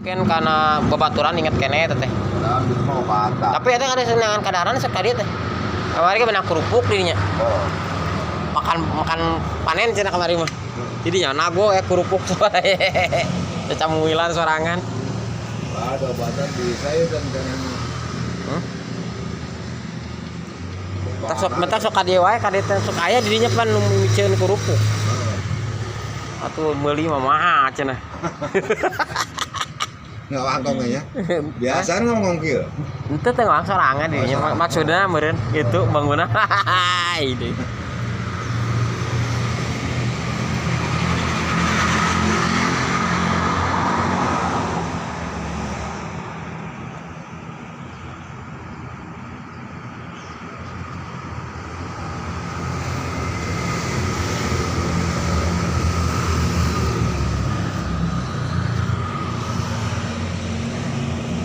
Kan karena babaturan inget keneh eta teh. Padahal di rumah obatan. Tapi eta ada senangan kadaharan sok ka dieu teh. Kamari ge menang kerupuk dirinya. Oh. Makan makan panen cenah kamari mah. Jadi nya nago ya kerupuk soalnya. Camuilan sorangan. Ada obatan di saya dan kan. Hmm? Tak sok mentak sok ka dieu wae, ka dieu teh sok aya dirinya pan nu miceun kerupuk. Atuh meuli mah mahal cenah. Nggak wangkong ya. Biasa ngomong kieu. Ente teh ngomong sorangan dirinya. Oh, sorangan. Maksudnya meureun itu bangunan. Ini.